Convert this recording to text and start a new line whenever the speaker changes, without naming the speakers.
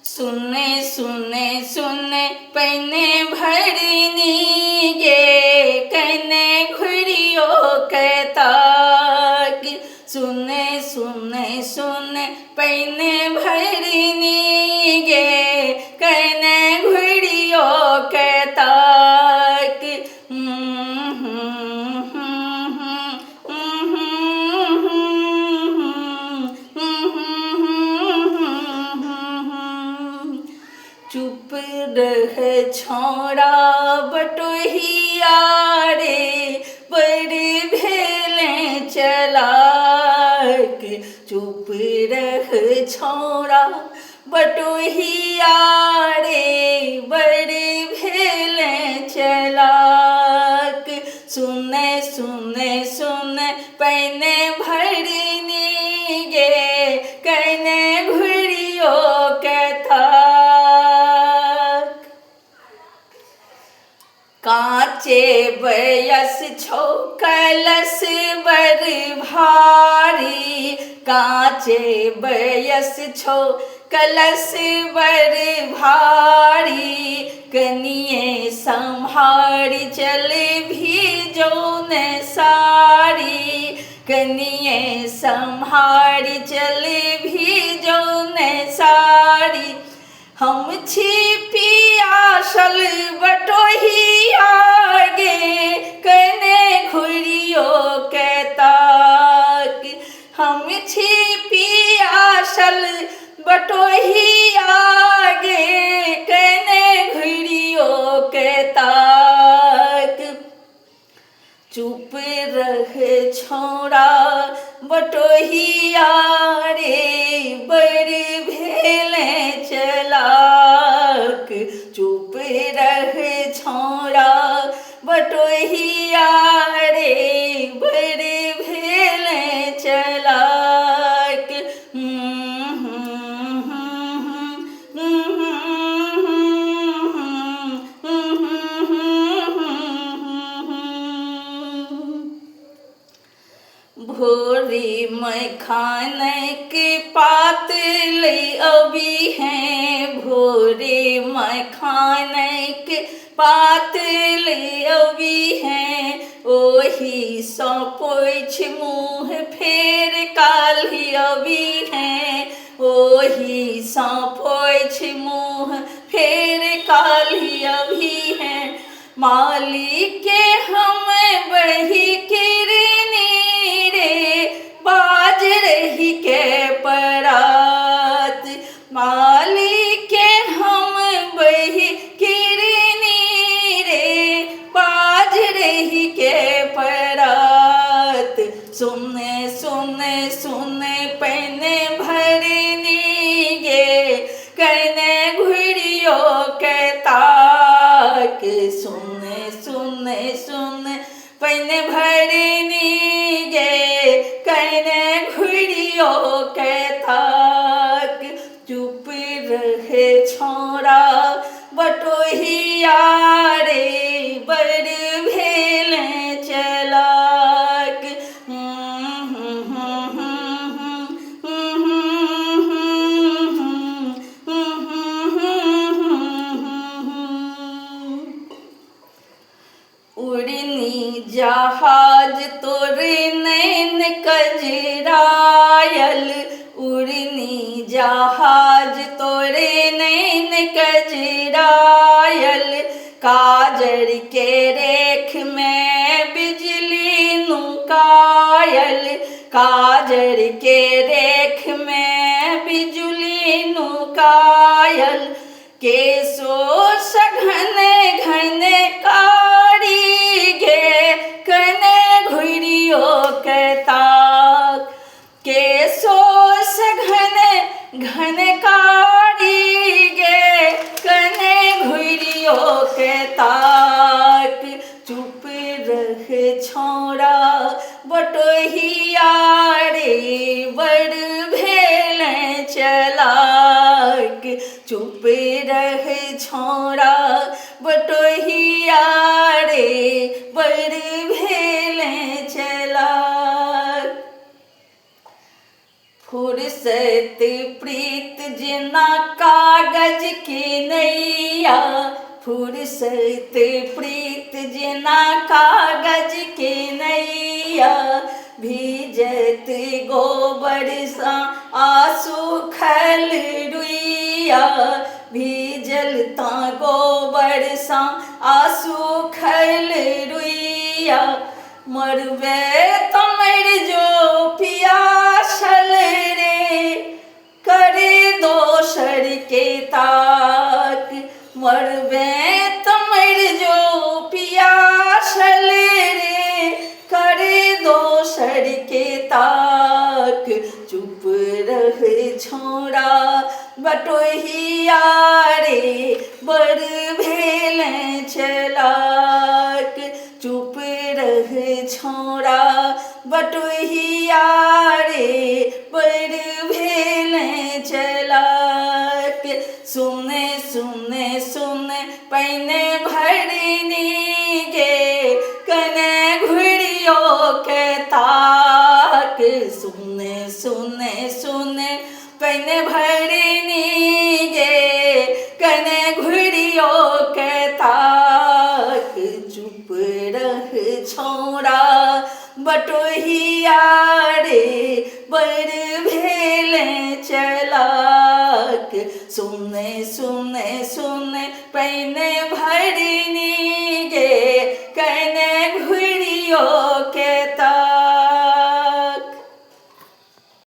सुने सुने सुने पहिने भरनी गे कने घुरियो के ताक। सुने सुने सुने पहिने भरनी गे कने घुरियो के ताक। चुप रह छौड़ा बटोहिया रे बड़ भेले चलाक। चुप रह छौड़ा बटोहिया रे बड़ भेले चलाक। सुने सुने सुने पहिने भरनी गे कने घुरियो के थाक। कांचे बयस छौ कलश बड़ भारी। कांचे बयस छौ कलश बड़ भारी। कनिए सम्हारी चल भी जो ने सारी। कनिए सम्हारी चल भी जो ने सारी। हम छी पियासल बटोहिया गे कने घुरियो के ताक। हम छी पियासल बटोहिया गे कने घुरियो के ताक। चुप रह छौड़ा बटोहिया रे बड़ भेले चलाक। चुप रह छौड़ा बटोहिया रे बड़ भेले चलाक। भोरी मखानक पात ले अबी हैं। भोरे मखानक पात ले अबी हैं। ओही सँ पोछि मुँह फेर काल्हि अबी हैं। ओही सँ पोछि मुँह फेर काल्हि अबी हैं। मालिक के हम बही किरनी रे बाज रही के परात। मालिक के हम बही किरनी रे बाज रही के परात। सुने सुने सुने पहने भरनी गे कने घुरियो के ताक। सुने सुने सुने पहने भरनी गे कने घुरियो के ताक। चुप रहे छौड़ा बटोहिया रे बड़ भेले चलाक। उड़नी जहाज तोरे नैन कजरायल। उड़नी जहाज तोरे नैन कजरायल। काजर के रेख में बिजली नुकायल। काजर के रेख में बिजली नुकायल। केसो सघन घन कारी गे कने घुरियो के ताक। केसो सघन घन कारी गे कने घुरियो के ताक। चुप रह छौड़ा बटोहिया रे बड़ भेल चलाक। चुप रह छौड़ा बटोहिया रे बड़ भेल चलाक। फुर्सत प्रीत जेना कागज के नैया, फुर्सत प्रीत जेना कागज के नैया, भीजत गोबरसँ आ सूखल रुइया, भीजल ता गोबरसँ आ सूखल रुइया। मरबे तऽ मरि जो पियासल रे, करे दोसर के ताक। मरबे तऽ मरि जो पियासल रे, करे दोसर के ताक। चुप रह छौड़ा बटोहिया रे बड़ भेल चलाक। चुप रह छौड़ा बटोहिया रे बड़ भेल चलाक। सुने सुने सुने पहिने भरनी गे, कने घुरियो के ताक। सुने सुने सुने पहिने भरनी गे, कने घुरियो के ताक। चुप रह छौड़ा बटोहिया रे बड़ भेल चलाक। सुने सुने सुने पहिने भर